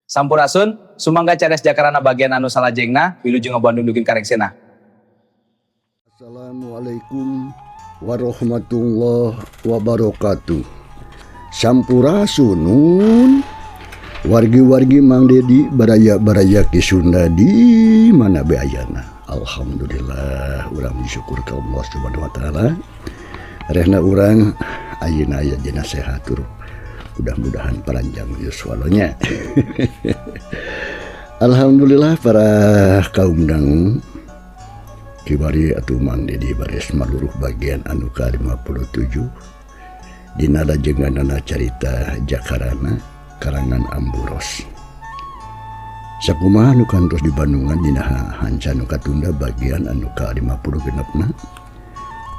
Sampurasun, sumangga cares jakarana bagian anu salajengna, wilujeng Bandung dugi ka rengsena. Assalamualaikum warahmatullahi wabarakatuh. Sampurasun nun. Wargi-wargi Mang Dedi baraya-baraya Ki Sunda di mana be ayana. Alhamdulillah urang bersyukur ka Allah Subhanahu wa taala. Rehna urang ayeuna aya dina sehat tur. Mudah-mudahan paranjang yuswalonya. Alhamdulillah para kaum dang kibari atuh Mang Dedi baris maluruh bagian anu ka-57 dina lajenganana carita Jakarana karangan Amburos. Sakumaha nu kantos di Bandungan dina hanca nu katunda bagian anu ka-56na.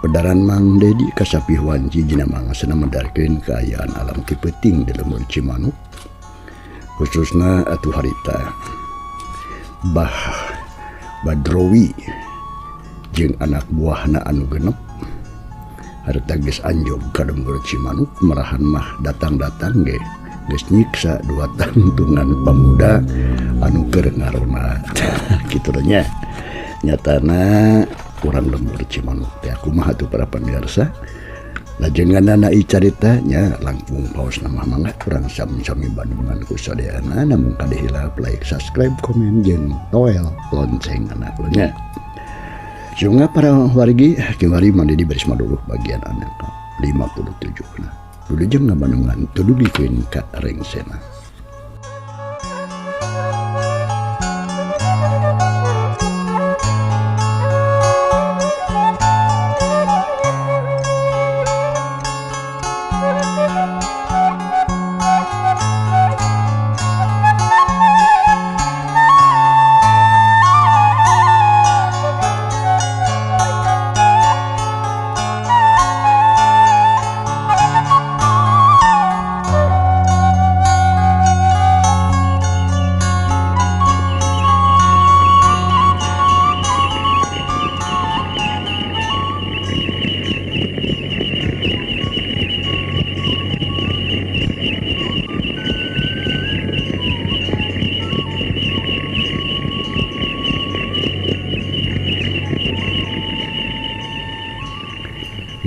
Pedaran Mang Dedi kasapih wanci dina mangasana medarkeun kaayaan alam ti peuting di lembur Cimanuk, khususna atuh harita Bah Badrowi jeung anak buahna anu genep harita geus anjog ka lembur Cimanuk marahan mah datang-datang ge geus nyiksa dua tangtungan pamuda anu keur ngarona. Kitu nya nyatana urang lembur Cimanuk teh kumaha tuh para pemirsa. Lajenganana ieu caritanya langkung paos nama mangga urang sami-sami Bandungan ku sadayana, namun kade hilap like, subscribe, komen jeung toel lonceng anak nya. Sungguh para wargi kiwari Mang Dedi baris maduluh bagian anak 57 na. Wilujeng ngabandungan tudugikeun ka rengsena.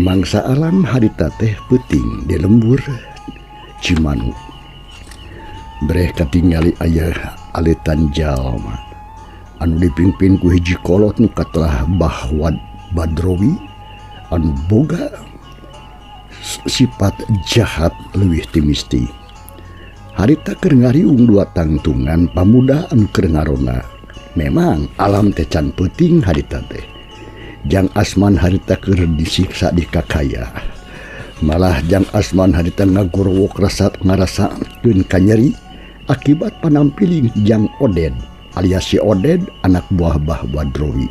Mangsa alam harita teh peuting di lembur Cimanuk. Breh katingali aya aletan jalma anu dipimpin ku hiji kolot nu katelah Bahwad Badrowi anu boga sifat jahat leuwih ti misti. Harita keur ngariung dua tangtungan pamuda anu keur ngarona. Memang alam teh can peuting harita teh. Jang Asman harita keur disiksa di kakaya. Malah Jang Asman harita ngagorowok rasa ngarasakeun kanyeri akibat panampiling Jang Oded alias si Oded anak buah Bah Badrowi.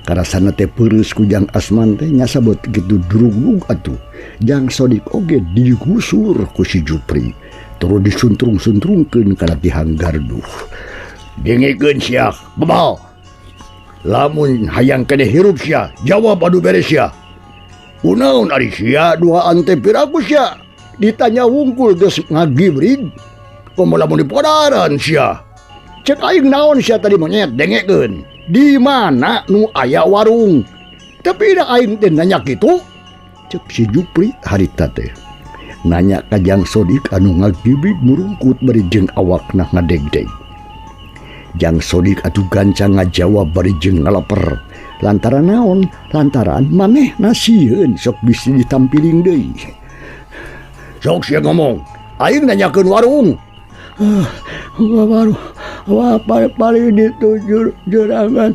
Karasana teh peureus ku Jang Asman teh nyasabet kitu durugug atuh. Jang Sodik oge digusur ku si Jupri. Terus disuntrung-suntrungkeun kana tihang garduh. Dengekeun sia, bebal. Lamun hayang keneh hirup sia, jawab adu beres sia. Kunaon ari sia duaan teh piraku sia? Ditanya wungkul geus ngagibrig. Komo lamun dipodaran sia. Cek aing naon sia tadi monyet dengekeun. Di mana nu aya warung? Tapi da aing teh nanya kitu. Cek si Jupri harita teh. Nanya ka Jang Sodik anu ngagibrig murungkut bari jeung awakna ngadegdeg. Jang Sodik atuh gancang ngajawab bari jeung ngalaper. Lantaran naon? Lantaran maneh nasieun sok bisi ditampiling deui. Sok sia ngomong, aing nanyakeun warung. Warung wah paling ditu jurangan.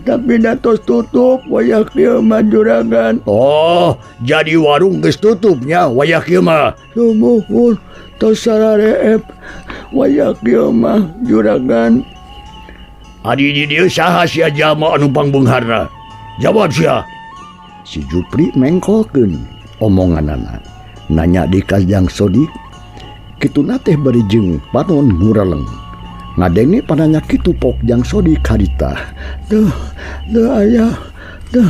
Tapi da tos tutup wayah kieu mah jurangan. Oh, jadi warung geus tutup nya wayah kieu mah. Sumuhun tos sarareep wayah kieu mah juragan. Adi di dieu saha sia jalma anu pangbeungharna? Jawab sia. Si Jupri mengkolkeun omonganana. Nanya di ka Jang Sodik. Kituna teh bari jeung panon ngureleng. Ngadenge pananya kitu pok Jang Sodik harita. Duh, duh aya, duh,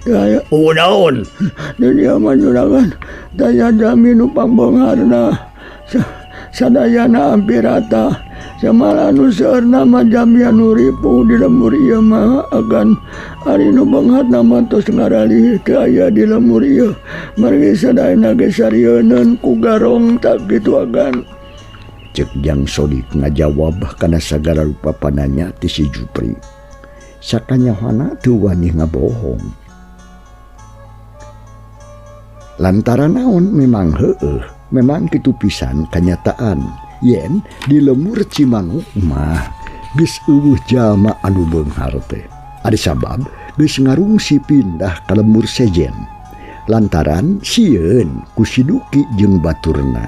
duh aya. Oh naon? Di dieu mah juragan, taya jami nu pangbeungharna. Sadayana hampir rata. Samalah nu seueurna mah jami anu ripuh di lembur ieu mah agan ari nu beunghatna mah tos ngaralih teu aya di lembur ieu. Margi sadayana ge sarieun ku garong tak kitu agan. Cek Jang Sodik ngajawab kana sagala rupa pananya ti si Jupri. Sakanyahoana teu wani ngabohong. Lantaran naon memang heueuh, memang kitu pisan kanyataan yen di lembur Cimanuk mah geus eueuh jalma anu beunghar teh. Ari sabab geus ngarungsi pindah ka lembur sejen. Lantaran sieun ku si Duki jeung baturna.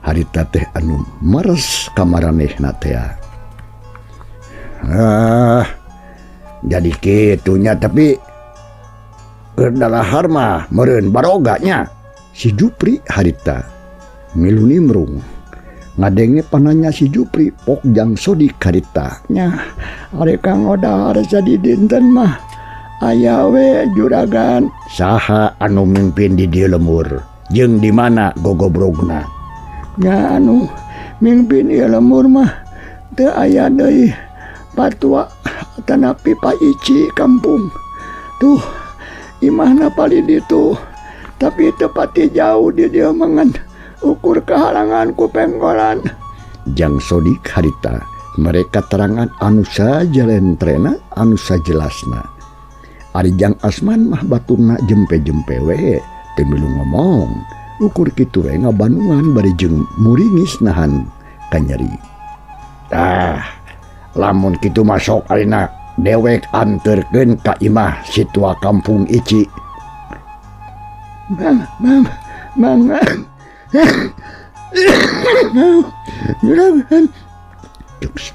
Harita teh anu mares ka maranehna teh. Ah, jadi kitunya tapi keur dalahar mah meureun baroga nya. Si Jupri harita milu nimrung. Ngadenge pananya si Jupri pok Jang Sodik harita nya. Ari Kang Oda harsa di dinten mah aya we juragan. Saha anu mimpin di dieu lembur jeung di mana gogobrogna? Nya anu mimpin ieu lembur mah teu aya deui patua tanapi Pak Ici kampung. Tuh imahna palih ditu tapi teu pati jauh di dieu mangan ukur kehalangan ku penggolan. Jang Sodik harita mereka terangan anu sajalentrena anu sajelasna. Ari Jang Asman mah baturna jempe-jempe we teu milu ngomong. Ukur kitu we ngabanungan bari jeung muringis nahan kanyeri. Ah, lamun kitu masuk arina dewek anterkeun ka imah si tua kampung Ici. Bang, bang, bang. Juragan.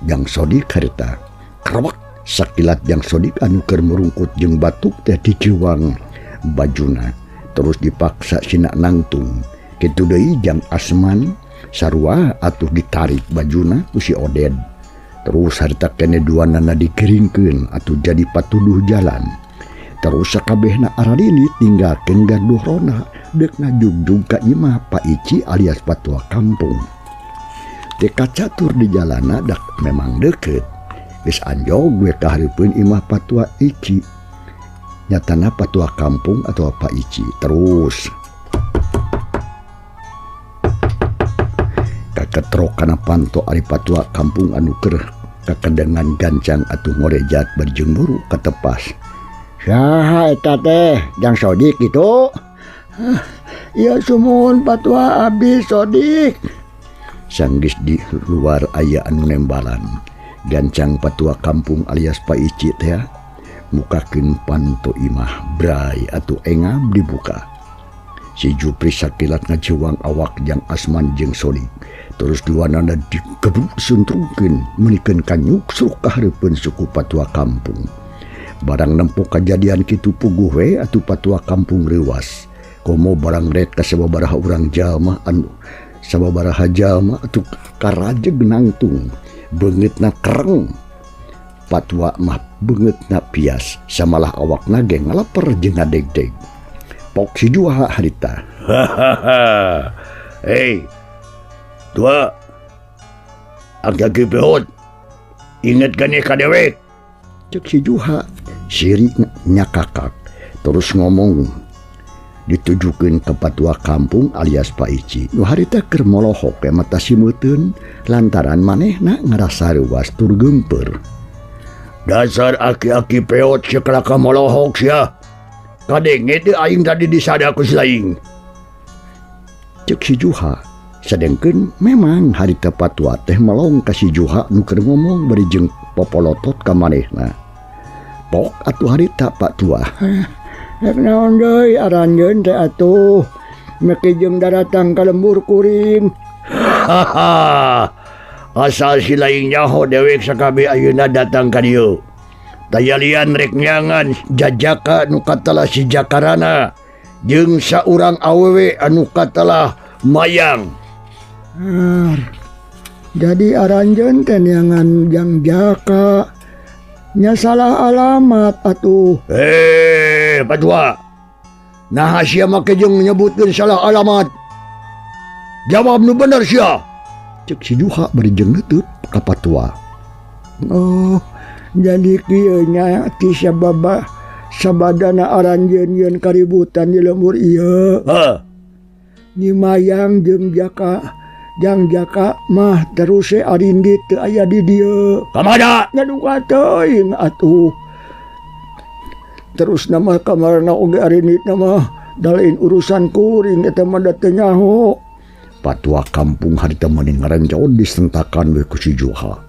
Jang Sodik harita krewek sakilat Jang Sodik anu keur murungkut jeung batuk teh diciwang bajuna. Terus dipaksa sina nangtung. Kitu deui Jang Asman sarua atuh ditarik bajuna ku si Oded. Terus harita kene duanana dikiringkeun atuh jadi patuduh jalan. Terus sakabehna ararini tinggalkeun gaduh rona deuk ngajugjug ka imah Pak Ici alias patua kampung. Teu kacatur di jalana dak memang deukeut. Geus anjog we ka hareupeun imah patua Ici. Nyatana patua kampung atau Pak Ici. Terus kaketrok kana panto ari patua kampung anu keur kakedengan gancang atuh ngorejat bari jeung buru katepas. Saha eta teh Jang Sodik kitu? Ya sumuhun patua abdi Sodik. Sanggis di luar aya anu nembalan. Gancang patua kampung alias Pak Ici teh mukakeun panto imah bray atuh engab dibuka. Si Jupri sakilat ngajiwang awak Jang Asman jeung Sodik. Terus duanana digebruk suntrungkeun meunikeun kanyuksruk ka hareupeun suku patua kampung. Barang nempo kajadian kitu puguh we atuh patua kampung reuwas. Komo barang ret ka sababaraha urang jalma anu sababaraha jalma atuh karajeg nangtung beungeutna kereng. Patua mah beungeutna pias samalah awakna ge ngaleper jeung ngadegdeg. Pok si Juha harita. Hahaha. Hei. Tua. Agak gebeot. Inget gane ka dewek. Cek si Juha siri nyakakak terus ngomong ditujukeun ka patua kampung alias Pak Ici. Nu harita keur molohok we mata simeuteun lantaran manehna ngarasa reuwas tur geumpeur. Dasar aki-aki peot sekelaka molohok sia. Kadenge teu aing tadi disada ku si laing. Cek si Juha. Sadengkeun memang harita patua teh melong ka si Juha nu keur ngomong bari jeung popolotot ka manehna. Pok atuh harita Pak Tua. Rek naon deui aranjeun teh atuh. Meki jeung daratang ka lembur kuring. Haha. Asal si laing nyaho dewek sakabeh ayeuna datang ka dieu. Tayalian rek nyangan jajaka nu katelah si Jakarana jeung saurang awewe anu katelah mayang. Jadi aranjeun teh neangan Jang Jaka. Nya salah alamat atuh. Patua. Naha sia make jeung menyebutkeun salah alamat. Jawab nu bener sia. Cek si Juha bari jeung neuteut ka patua. Oh, jadi kieu nya ti sababa sabadana aranjeun yeun kaributan di lembur ieu. Heuh. Nyi Mayang jeung Jaka, Jang Jaka mah terus we arindit teu aya di dieu. Kamana? Nya duka teuing atuh. Terus nama kamarana oge arindit mah da lain urusan kuring eta mah da teu nyaho. Patua kampung harita meni ngarenjod disentakan we ku si Juha.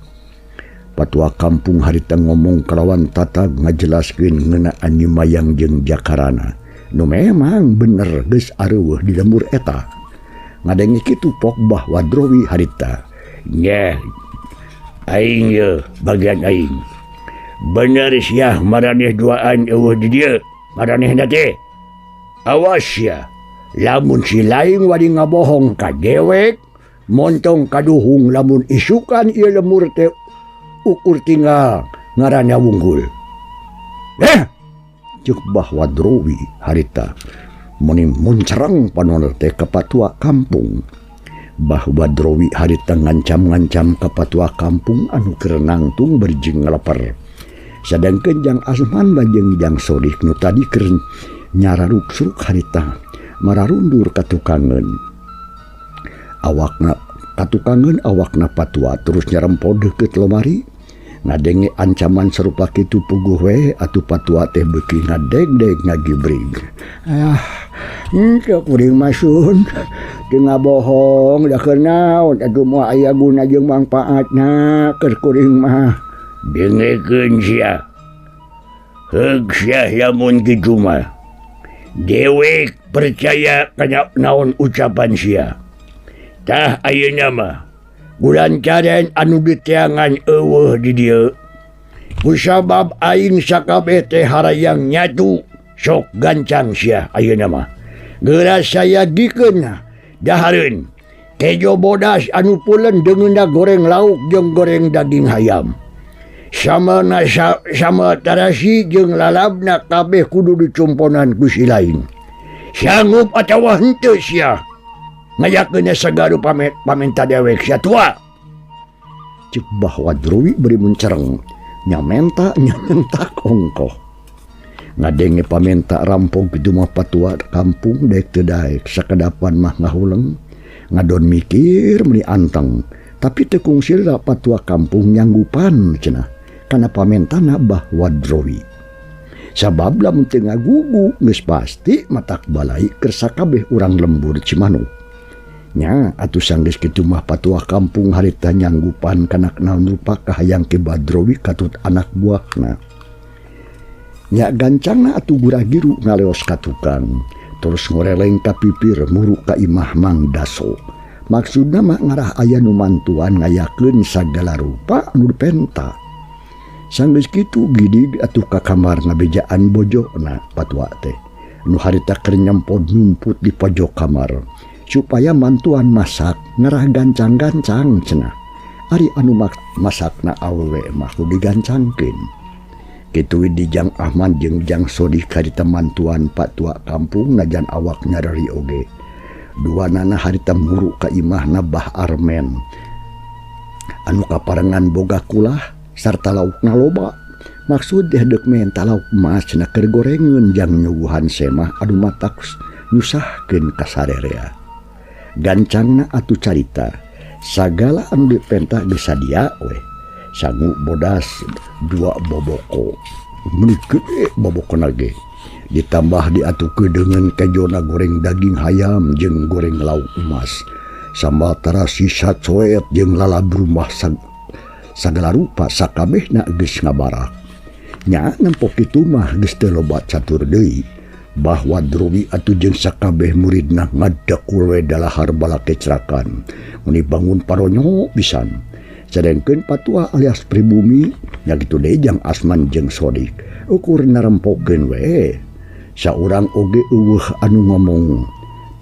Patua kampung harita ngomong kalawan tatag ngajelaskeun ngeunaan Nyi Mayang jeung Jakarana. Nu memang bener geus areuweuh di lembur eta. Ngadenge kitu pok Bah Wadrowi harita. Nyeh, aing ye bagian aing. Bener sia maraneh duaan eueuh di dieu. Maranehna teh. Awas sia. Lamun si laing wani ngabohong ka dewek, montong kaduhung lamun isukan ieu lemur teh ukur tinggal ngaranna wungkul. Cek Bah Wadrowi harita meni muncereng panon teh ka patua kampung. Bah Wadrowi harita ngancam-ngancam ka patua kampung anu keur nangtung berjing ngaleper. Sadangkeun Jang Asman bajeng Jang Sodik nu tadi keur nyararuk-suruk harita mararundur katukangeun. Awakna katukangeun awakna patua terus nyarempo deukeut lomari. Ngadenge ancaman serupa kitu puguh we atuh patua teh beuki ngadegdeg ngagibrig. Ah, henteu kuring mah sun. Teu ngabohong da keur naon atuh moal aya guna jeung mangpaatna keur kuring mah. Dengekeun sia. Heug sia lamun kitu mah. Dewek percaya kana naon ucapan sia. Tah ayeuna mah gulancaran anu diteangan eueuh di dieu. Kusabab aing sakabeh teh harayang nyatu sok gancang sia ayeuna mah. Geura sayagikeun dahareun kejo bodas anu pulen deungeunna goreng lauk jeung goreng daging hayam. Sama nasa, sama tarasi jeung lalabna kabeh kudu dicumponan ku si lain. Sanggup atawa henteu sia ngayakeunna sagaru pamenta dewek sia tua. Cek Bah Wadrowi beri muncereng nyamenta nyamenta ongkoh. Ngadenge pamenta rampung kitu mah patua kampung daek teu daek sakedapan mah ngahuleng ngadon mikir meuni anteng tapi teu kungsil patua kampung nyanggupan cenah kana pamentana Bah Wadrowi. Sabab lamun teu ngagugu geus pasti matak balai keur sakabeh urang lembur Cimanuk. Nya atuh sanggeus kitu mah patua kampung harita nyanggupan kana naon rupa kahayang Ki Badrowi katut anak buahna. Nya gancangna atuh gura-giru ngaleos ka tukang, terus ngoreleng ka pipir muru ka imah Mang Daso. Maksudna mah ngarah aya nu mantuan ngayakeun sagala rupa anu dipenta. Sanggeus kitu gidig atuh ka kamar ngabejaan bojona patua teh. Nu harita keur nyempod nyumput di pojok kamar supaya mantuan masak ngarah gancang-gancang cenah. Ari anu masakna awewe mah kudu digancangkeun. Kitu di Jang Ahmad jeung Jang Sodik harita mantuan patua kampung najan awak nyareri oge. Dua nana harita muru ka imahna Bah Armen. Anu kaparengan boga kulah sarta laukna loba. Maksud deh deuk menta lauk emas cenah keur gorengeun jang nyuguhan semah anu matak nyusahkeun ka sarerea. Gancangna atuh carita sagala anu dipenta geus sadia we. Sangu bodas dua boboko meuni gede bobokona ge ditambah diatukeun dengan kejona goreng daging hayam jeung goreng lauk emas sambal tarasi sacoet jeung lalab rumah sagala rupa sakabehna geus ngabarak. Nya nempo kitu mah geus teu loba catur deui. Bah Wadrowi atuh jeung sakabeh muridna ngadakul we dalahar balakecrakan meni bangun paronyo pisan. Sedengkeun patua alias pribumi nya kitu deui Jang Asman jeung Sodik ukur narempokeun we. Saurang oge eueuh anu ngomong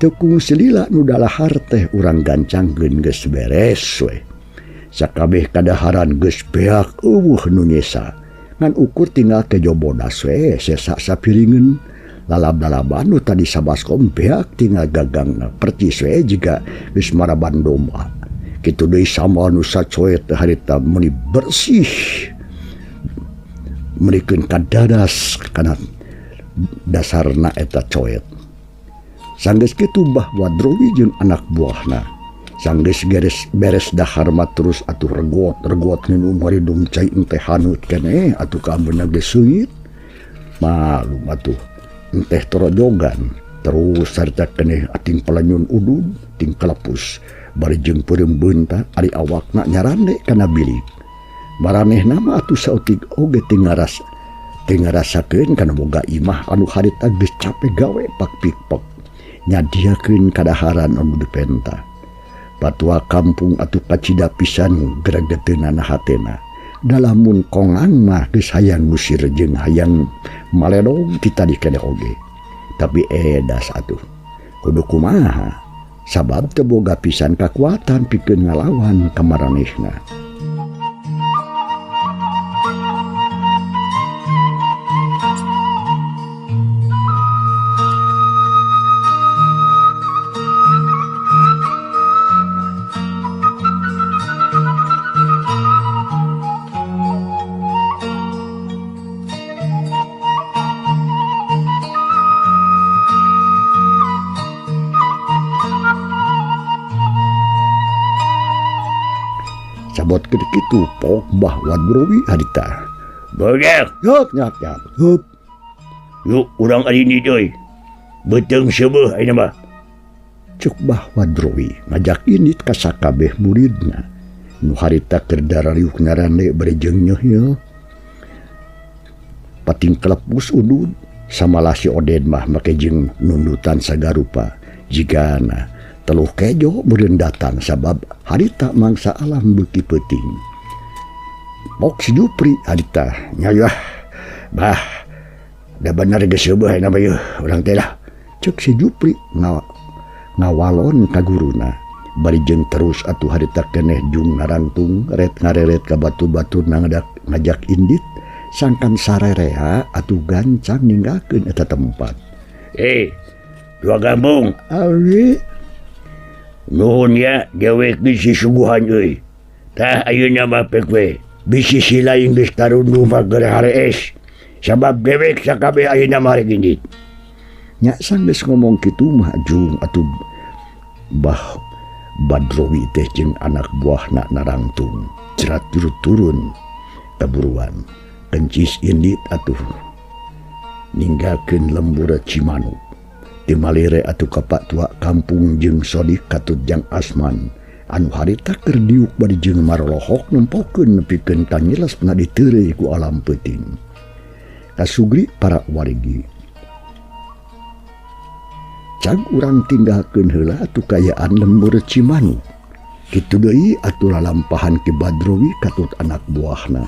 teu kungsi lila nu dalahar teh urang gancangkeun geus beres we. Sakabeh kadaharan geus beak eueuh nu nyesa ngan ukur tinggal kejo bodas we sesa sapiringeun lalab-lalaban nu tadi sabaskom beak tinggal gagangna percis we jiga geus maraban domba. Kitu deui sambal nu sacoet harita meuni bersih. Meurikeun kadadas kana dasarna eta coet. Sanggeus kitu Bah Wadrowi jeung anak buahna. Sanggeus beres dahar mah terus atuh regot-regot nginum haridung cai enteh haneut keneh atuh kaambeuna geus seungit. Malum atuh enteh torojogan terus sarta keneh ating pelenyun udud ting kelepus bari jeung peureum beunta ari awakna nyarande kana bilik. Maranehna mah atuh saeutik oge teu ngarasakeun kana boga imah anu harita geus cape gawe pak pikpek nyadiakeun kadaharan anu dipenta. Patua kampung atuh kacida pisan gregeteunana hatena. Dalamun kongang mah geus hayang ngusir jeung hayang maledog ti tadi keneh oge. Tapi edas atuh kudu kumaha sabab teu boga pisan kakuatan pikeun ngalawan ka maranehna. Sabot kitu pok Bah Wadrowi harita. Bager, yap yap yap. Hup. Yuk urang ari ni deui. Beuteung seubeuh ayeuna mah. Cuk Bah Wadrowi ngajak indit ka sakabeh muridna. Nu harita keur darariuk nyarande bari jeung nyeuhyeuh. Pating kelepus udud samalah si Oden mah make jeung nundutan sagarupa. Jigana teluh kejo meureun datang sabab harita mangsa alam beuki peuting. Pok si Jupri harita nyayah bah da bener geus seubeuh ayeuna mah yeuh urang teh lah. Ceuk si Jupri ngawalon ka guruna bari jeung terus atuh harita keneh jung narangtung ret ngareret ka batu-batur ngajak indit sangkan sarerea atuh gancang ninggalkeun eta tempat. Dua gambung awi nuhun ya dewek bisi suguhan euy. Tah ayeuna mah pek we bisi si lain geus tarunduh mah geura harees sabab dewek sakabeh ayeuna mah rek indit. Nya sanggeus ngomong kitu mah jung atuh Bah Badrowi teh jeung anak buahna narangtung cerat jurut turun kaburuan kencis indit atuh ninggalkeun lembur Cimanuk. Timalire atuh ka patua kampung jeung Sodik katut jang Asman anu harita keur diuk bari jeung marolohok nempokeun nepikeun ka nyelesna diteureuy ku alam peuting. Kasugri para warigi. Cag urang tinggalkeun heula atuh kaayaan lembur Cimanuk. Kitu deui atuh lalampahan Ki Badrowi katut anak buahna.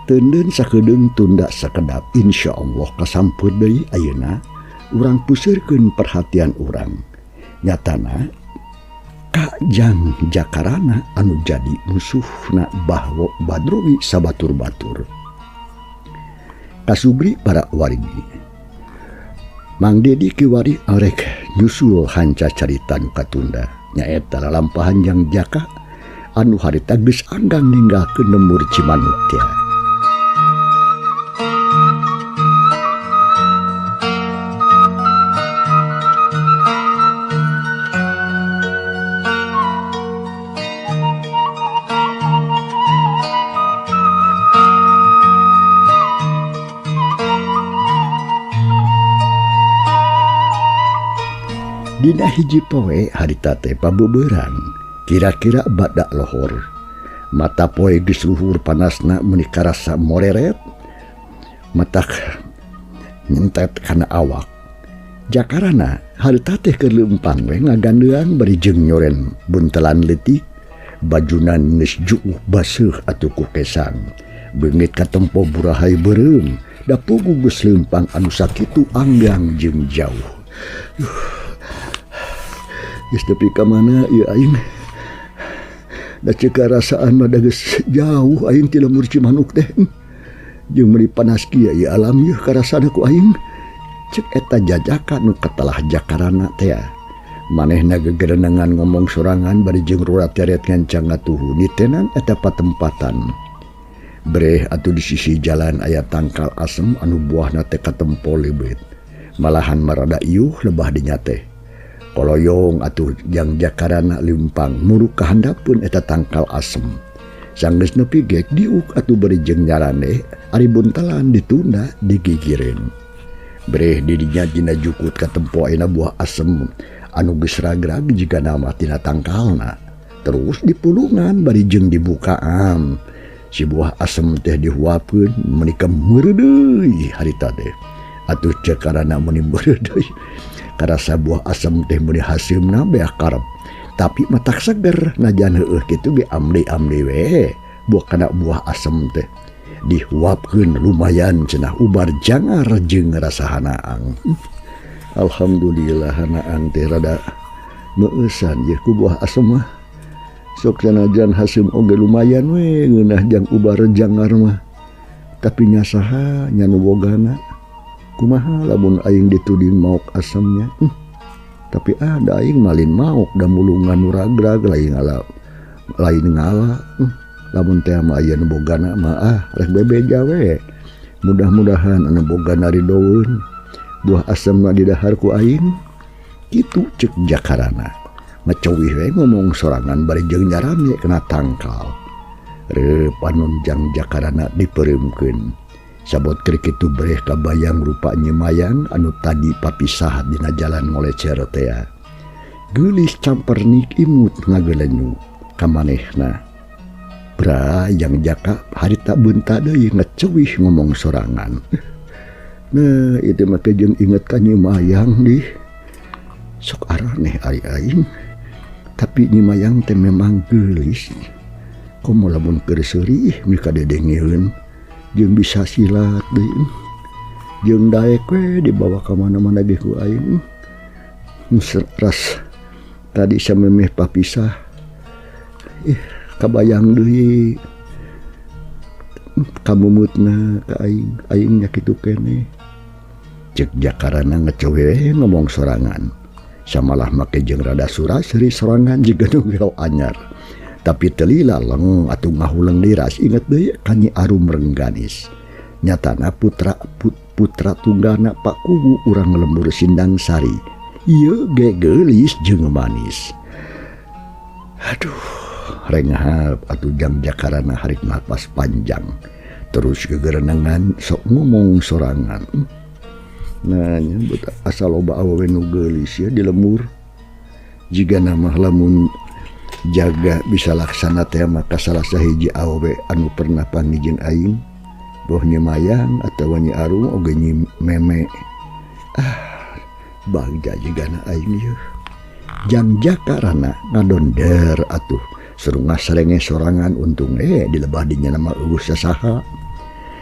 Teunden sakedeung tunda sakedap insyaallah kasampeur deui ayeuna. Urang puseurkeun perhatian urang. Nyatana Kajang Jakarana anu jadi musuhna Bah Badrowi sabatur-batur. Kasubri para warigi. Mang Dedi kiwari arek nyusul hanca carita nu katunda. Nyaeta lalampahan Jang Jaka anu harita geus anggang ninggalkeun lembur Cimanuk teh. Dina hiji poe harita teh pabeberang, kira-kira badak lohor. Mata poe geus luhur panasna meuni karasa moreret, matak nyentet kana awak. Jakarana harita teh keur leumpang we ngagandeang bari jeung nyoren buntelan leutik, bajunan geus juuh baseuh atuh ku kesang. Beungit katempo burahay beureum, da puguh geus leumpang anu sakitu anggang jeung jauh. Geus nepi ka mana ieu aing? Da ceuk karasaan mah da geus jauh aing ti lembur Cimanuk teh. Jeung meuni panas kieu ieu alam yeuh karasana ku aing. Ceuk eta jajaka nu katelah jakarana teh. Manehna gegerenengan ngomong sorangan bari jeung rurat teret ngancang ngatuhu nitenan eta patempatan. Breh atuh di sisi jalan aya tangkal asem anu buahna teh katempo leubet. Malahan marada iuh lebah dinya teh. Koloyong atuh Jang Jakarana leumpang muruk ka handapeun eta tangkal asem. Sanggeus nepi gek diuk atuh bari jeung nyarane ari buntelan ditunda digigireun. Breh di dinya dina jukut katempo ayeuna buah asem anu geus ragrag jigana mah tina tangkalna. Terus dipulungan bari jeung dibukaan. Si buah asem teh dihuapkeun meuni ka meureudeuy harita teh. Atuh Jakarana meuni meureudeuy. Karasa buah asem teh meuni haseumna beak karep. Tapi matak seger najan heueuh kitu ge amli-amli we. Buah kana buah asem teh dihuapkeun lumayan cenah ubar jangar jeung rasa hanaang. Alhamdulillah hanaang teh rada meueusan ye ku buah asem mah. Sok sanajan haseum oge lumayan we ngeunah jang ubar jangar mah. Tapi nya saha nya nu bogana. Kumaha lamun aing dituding maok asemnya. Tapi ada aing malin maok da mulungan nu ragrag lain ngala. Lain ngala. Lamun teh mah aya nu bogana mah ah rek bebeja we. Mudah-mudahan anu bogana ridoeun. Buah asemna didahar ku aing. Kitu ceuk Jakarana. Ngecowih we ngomong sorangan bari jeung nyarame kena tangkal. Reup anu Jang Jakarana dipereumkeun. Sabot keur kitu breh kabayang rupa Nyi Mayang anu tadi papisah dina jalan ngolecer tea. Geulis campernik imut ngagelenyu ka manehna. Bra Jang Jaka harita beunta deui ngecewih ngomong sorangan. Nah, itu mah teh jeung inget ka Nyi Mayang dih. Sok araneh ari aing. Tapi Nyi Mayang teh memang geulis. Komo lamun keur seurih mika dedengeun jeung bisa silat deui. Jeung daek we dibawa ka mana-mana ge ku aing. Ras tadi samemeh papisah. Ih, kabayang deui kamumutna ka aing, aing nya kitu keneh. Ceuk Jakarana ngecewe ngomong sorangan. Samalah make jeung rada sura-seri sorangan jiga nu gelo anyar. Tapi telila leng atuh ngahuleng diras inget deui ka Nyi Arum Rengganis. Nyatana putra tunggana Pak Kuwu urang lembur Sindang Sari. Ieu ge geulis jeung manis. Aduh, renghap atuh Jang Jakarana harik napas panjang. Terus gegerenengan sok ngomong sorangan. Nah, nyebut asal loba awewe nu geulis ya di lembur. Jigana mah lamun jaga bisa laksana teh maka salah sahiji awewe anu pernah panggih jeung aing, boh Nyi Mayang atawa Nyi Arum oge Nyi Meme. Ah, bagja jigana aing yeuh. Jang Jakarana ngadonder atuh serungah sarenge sorangan untung di lebah dinya nama eueuh sasaha.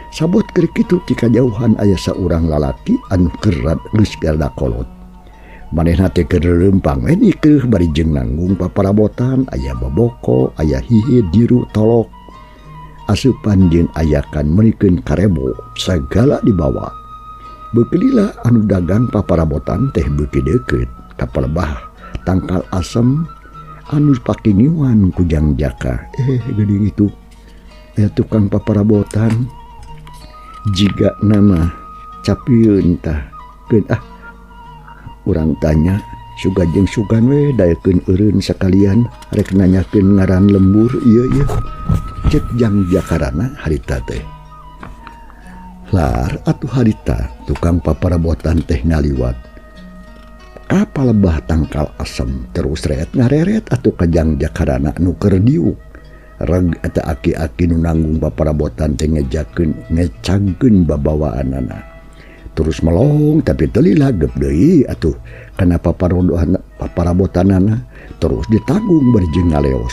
Sabot keur kitu ti kajauhan aya saurang lalaki anu keur geus garda kolot. Manehna teh keur leumpang we nikeuh bari jeung nanggung paparabotan, aya baboko, aya hihid diru tolok. Asupan jeung ayakan meunikeun karebo sagala dibawa. Beukeulila anu dagang paparabotan teh beuki deukeut ka palebah tangkal asem anu pakingiwan ku Jang Jaka. Geuning itu aya tukang paparabotan. Jiga nama capieun tah keun ah urang tanya suga jeung sugan we daekeun eureun sakalian rek nanyakeun ngaran lembur ieu ieu. Ceuk Jang Jakarana harita teh. Lar atuh harita tukang paparabotan teh ngaliwat. Ka palebah tangkal asem terus ret ngareret atuh ka Jang Jakarana nu keur diuk. Reg eta aki-aki nu nanggung paparabotan teh ngejakeun ngecagkeun babawaanana. Terus melong tapi teu lila gep deui atuh kana paparabotanana terus ditanggung bari jeung ngaleos.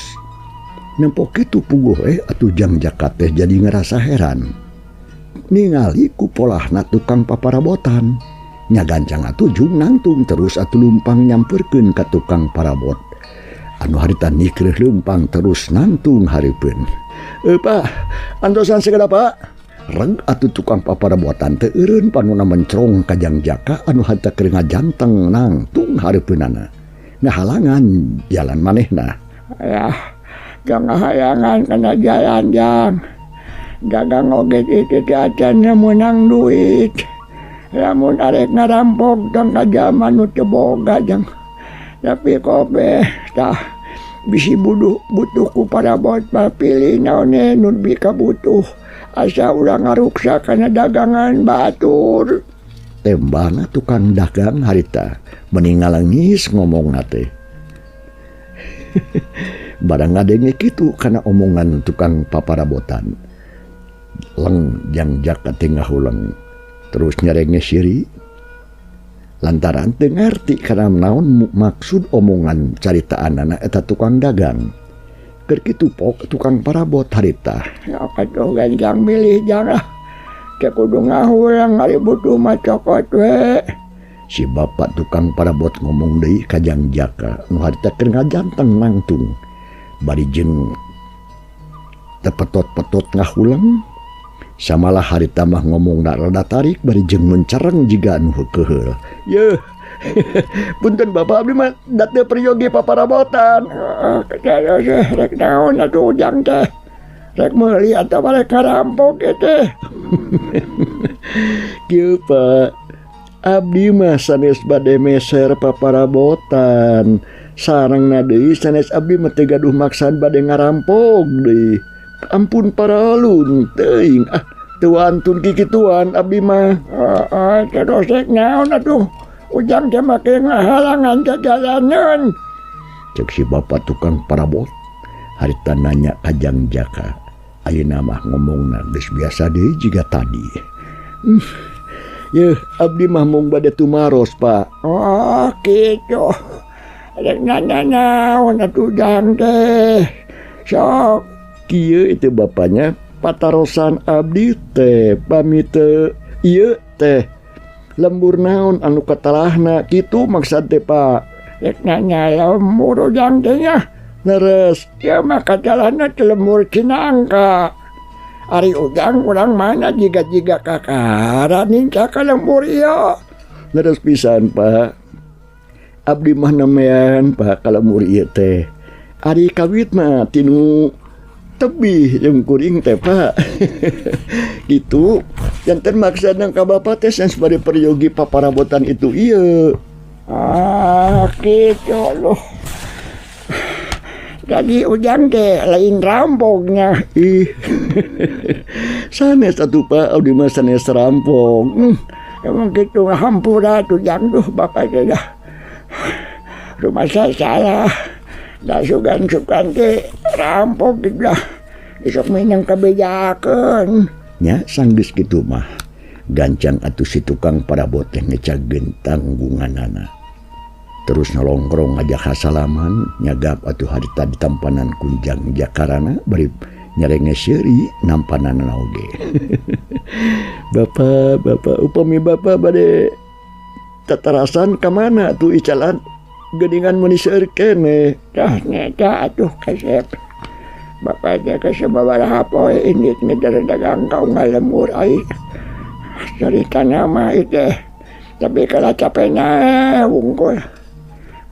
Nempo kitu puguh atuh Jang Jaka teh jadi ngerasa heran. Ningali ku polahna tukang paparabotan. Nya gancang atuh jung nangtung terus atuh lumpang nyamperkeun ka tukang parabot. Anu harita nikreuh leumpang terus nangtung hareupeun. Pak, antosan segala Pak. Reg atuh tukang paparabotan teh eureun panuna mencrong ka Jang Jaka anu harita keur ngajanteng nangtung hareupeunana. Ngahalangan jalan manehna. Ayah, jangan halangan kana jalan jang. Dagang oge itu acan menang duit. Lamun arek ngarampok tong ka jalma nu teu boga jang. Tapi kobe tah bisi butuh ku parabot pilih naon nu bika butuh asa urang ngaruksa kana dagangan batur. Tembana tukang dagang harita meni ngalangis ngomongna teh. Barang ngadenge kitu kana omongan tukang paparabotan. Leng jang jaka teh ngahuleng terus nyarenge siri lantaran teu ngarti kana naon maksud omongan caritaanana eta tukang dagang. Keur kitu pok tukang parabot harita. Ya katuh ganjang milih jang ah. Teu kudu ngahuleng ari butuh mah cokot we. Si bapak tukang parabot ngomong deui ka Jang Jaka nu harita keur ngajanteng nangtung bari jeung tepetot-petot ngahuleng. Samalah harita mah ngomongna rada tarik bari jeung mencereng jiga nu heukeul. Yeuh. Punten bapak abdi mah da teu peryogi paparabotan. Heeh, rek naon atuh ujang teh. Rek meuli atawa rek ngarampok ieu teh. Kieu Pak, abdi mah sanes bade meser paparabotan. Sarengna deui sanes abdi mah teu gaduh maksad bade ngarampok deui. Ampun paralun teuing ah teu wantun kikituan abdi mah. Heeh, terus rek naon atuh? Ujang teh make ngahalangan jajalaneun. Cek si bapak tukang parabot harita nanya ka Jang Jaka. Ayeuna mah ngomongna geus biasa deui jiga tadi. Yeuh, abdi mah mung bade tumaros, Pak. Oh, kitu. Rek nanya naon atuh Jang teh. Sok kieu itu bapaknya patarosan abdi teh pamit ieu teh lembur naon anu katalahna kitu maksad teh Pak. Rek nanya lembur ujang teh nya. Leres. Ieu mah katalahna teh lembur Cinangka. Ari ujang urang mana jiga-jiga kakara nincak ka lembur ieu. Leres pisan Pak. Abdi mah nemean Pak ka lembur ieu teh. Ari kawit mah tinu tebih jeung kuring teh Pak. Gitu. Janten maksudna ka bapak teh sanes bade peryogi paparabotan itu ieu. Ah, kitu loh. Jadi ujang teh lain rampoknya. Ih. Sanes atuh Pak, abdi mah sanes rampok. Emang kitu hampura atuh jang duh bapak teh dah. Rumah saya salah. Da sugan-sugan teh rampok gitu lah. Isok minang kabejakeun. Nya sanggeus kitu mah. Gancang atuh si tukang parabot teh ngecageun tanggunganana. Terus nalongkrong ngajak hasalaman, nyagap atuh harita ditampanan kunjang Jakarana bari nyarenge seuri nampanana oge. Bapak, bapak, upami bapak bade tatarasan ka mana atuh icalan geuningan meuni seueur keneh. Tah nyeta atuh kasep. Bapak teh kasababaraha poe indit ngeder dagang ka unggal lembur ai. Caritana mah ieu teh. Tapi kalah capena wungkul.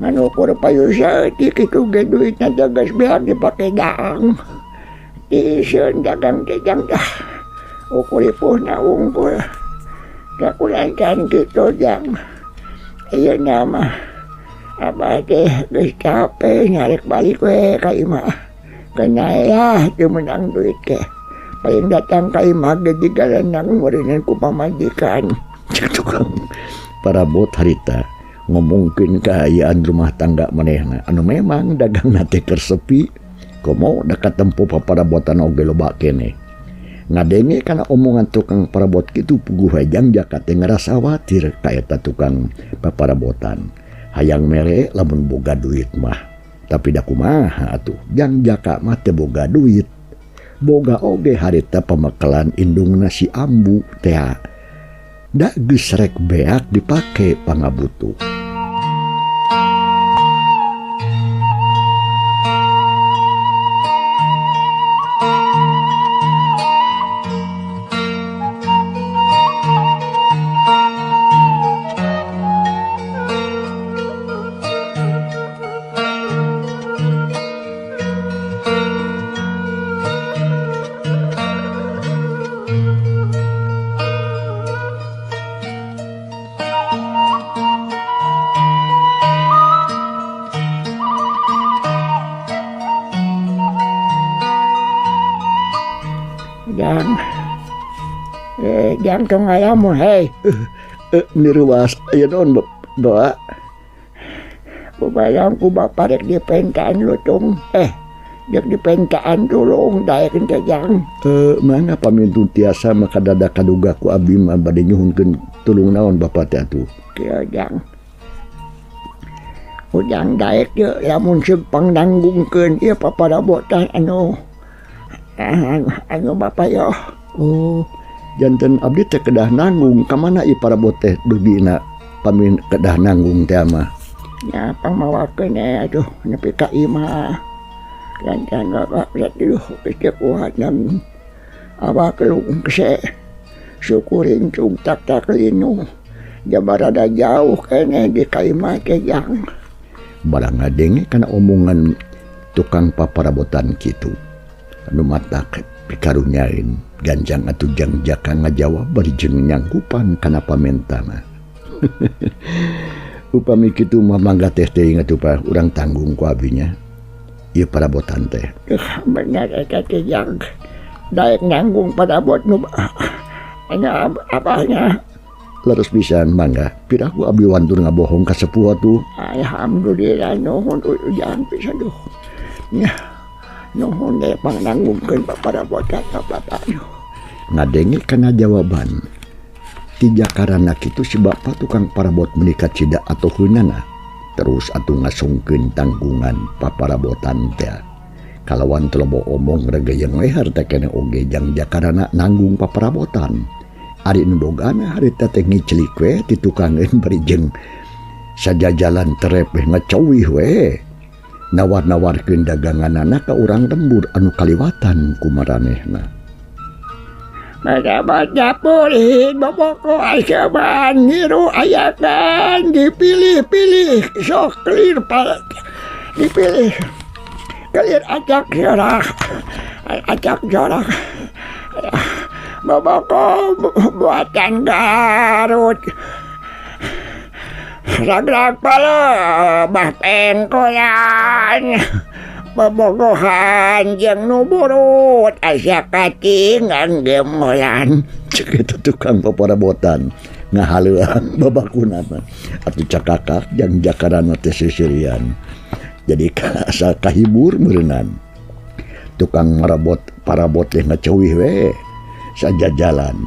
Ngan ukur payu saeutik kitu ge duitna teh geus beak dipake daang. Tiiseun dagang teh jang dah. Ukur ipuhna wungkul. Kakulancan kitu jang. Ayeuna mah abah teh geus capek nyarek balik we ka imah. Kenae lah teu meunang duit teh. Paling datang ka imah ge digalenang meureunnan ku pamajikan. Cek tukang parabot harita ngomongkeun kaayaan rumah tangga manehna anu memang dagangna teh keur sepi. Komo da katempo paparabotan oge loba keneh. Ngadenge kana omongan tukang parabot kitu puguh we Jang Jaka teh ngarasa khawatir ka eta tukang paparabotan. Hayang mere lamun boga duit mah. Tapi da kumaha atuh Jang Jaka mah teu boga duit. Boga oge harita pamekalan indungna si ambu teh. Da geus rek beak dipake pangabutuh. Jang. Jang tong ngalamun hei. Niruas aya naon Bapak? Kubayang ku bapak rek dipentaan lutung. Rek dipentaan tulung daek teh jang. Mangga pamintun tiasa maka dada kaduga ku abdi mah bade nyuhunkeun tulung naon bapak teh atuh. Kieu jang. Ujang daek ye lamun seug pangnanggungkeun ieu paparabotan anu anu bapak yo. Oh, janten abdi teh kedah nanggung ka mana ieu parabot teh dugina pamin kedah nanggung teh mah. Nya pangmawakeun aduh nepi ka imah. Lantan bapak aduh kecepuhan awak lungse syukurin cung tak tak linu jabarada jauh kene di ka imah teh jang. Barang ngadenge kana omongan tukang paparabotan kitu. Anu matak pikarunyain ganjang atuh Jang Jaka ngajawab bari jeung nyangkupan kana pamentana. Upami kitu mah mangga teh teuing atuh Pak, urang tanggung ku abinya. Ieu parabotan teh. Bener eta teh Jang. Daek nanggung parabot nu nya abahnya. Leres pisan mangga, piraku abdi wantur ngabohong ka sepuh atuh. Alhamdulillah nuhun ujang pisan duh. Nya nuhun deh pangnanggungkeun paparabotan ka bapak. Ngadenge kana jawaban. Ti Jakarana kitu si bapak tukang parabot meuni kacida atoheunana. Terus atuh ngasungkeun tanggungan paparabotan teh. Kalawan teu loba omong regeyeng leher teh keneh oge Jang Jakarana nanggung paparabotan. Ari nu bogana harita teh ngiclik we ti tukangeun bari jeung sajajalan terep we ngecowih we. Nawar-nawarkeun daganganana ka urang lembur anu kaliwatan ku maranehna. Baca-baca pulih boboko aseban ngiru ayakan dipilih-pilih sok kelir dipilih kelir acak jorak boboko buatan Garut rag-rag palebah pengkolan bobogohan jeung nu burut asa katingang gemolan. Cek eta tukang paparabotan ngahaleuang babakunana atuh cakakak Jang Jakarana teh seuseurian. Jadi asa kahibur meureunnan. Tukang marabot parabot teh ngaceuwih we sajajalan.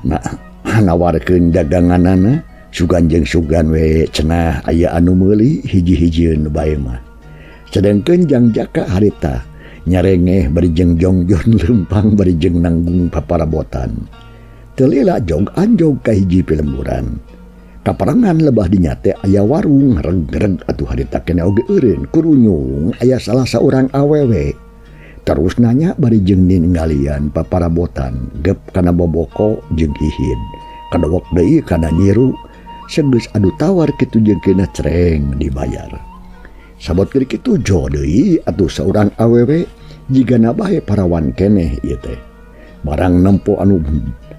Nah, nawarkeun daganganana sugan jeung sugan we cenah aya anu meuli hiji-hijieun bae mah. Sedangkeun Jang Jaka harita nyarengeh bari jeung jongjon leumpang bari jeung nanggung paparabotan. Teu lila jog anjog ka hiji pilemburan. Kaparengan lebah dinya teh aya warung reg-reg atuh harita keneh oge eureun kurunyung aya salah saurang awewe. Terus nanya bari jeung ninggalian paparabotan gep kana boboko jeung hihid. Kadewek deui kana nyiru segeus adu tawar kitu jeung keuna cereng dibayar. Sabot keur kitu jo deui atuh saurang awewe jigana bae parawan keneh ieu teh. Barang nempo anu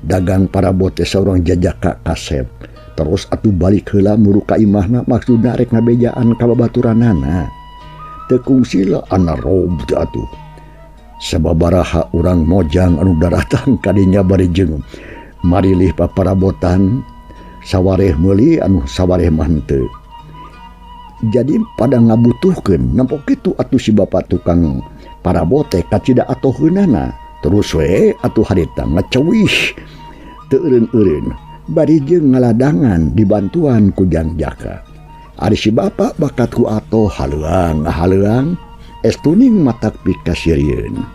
dagang parabot teh saurang jajaka kasep. Terus atuh balik heula muru ka imahna maksudna rek ngabejaan ka babaturanana. Teu kungsila anarob teh atuh. Sababaraha urang mojang anu daratang kadinya bari jeung marilih paparabotan sawareh meuli anu sawareh mah henteu. Jadi pada ngabutuhkeun nempo kitu atuh si bapak tukang parabot teh kacida atoheunana. Terus we atuh harita ngecewih teu eureun-eureun bari jeung ngaladangan dibantuan ku Jang Jaka. Ari si bapak bakat ku atoh haleuang haleuang estuning matak pikasirieun.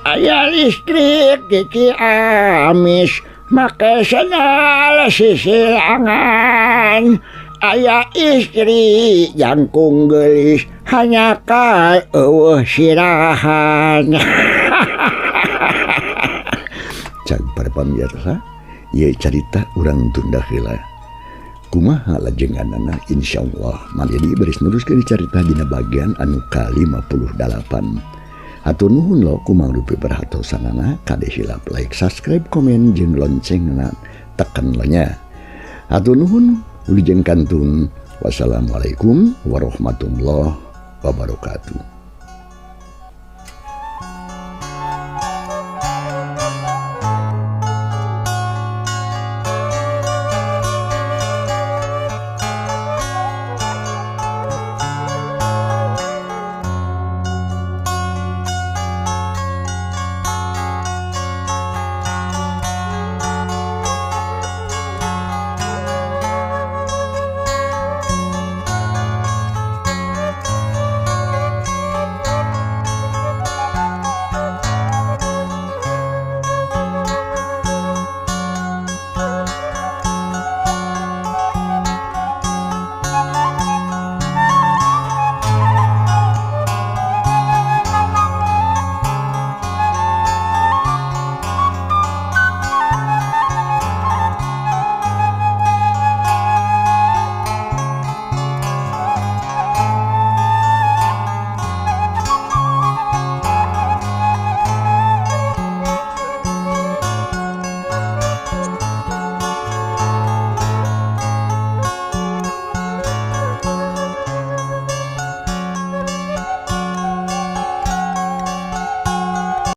Aya listrik di Ciamis make senal sisilangan. Aya istri jangkung geulis hanya ka eueuh sirahan. Cag para pamirsa, ieu carita urang tunda heula. Kumaha lajenganana insyaallah malidi beres neruskeun carita dina bagian anu ka-58. Hatur nuhun lo kumangrupi perhatosanana, kade hilap like, subscribe, komen jeung loncengna tekan nya. Hatur nuhun wilujeng kantun. Wassalamualaikum warahmatullahi wabarakatuh.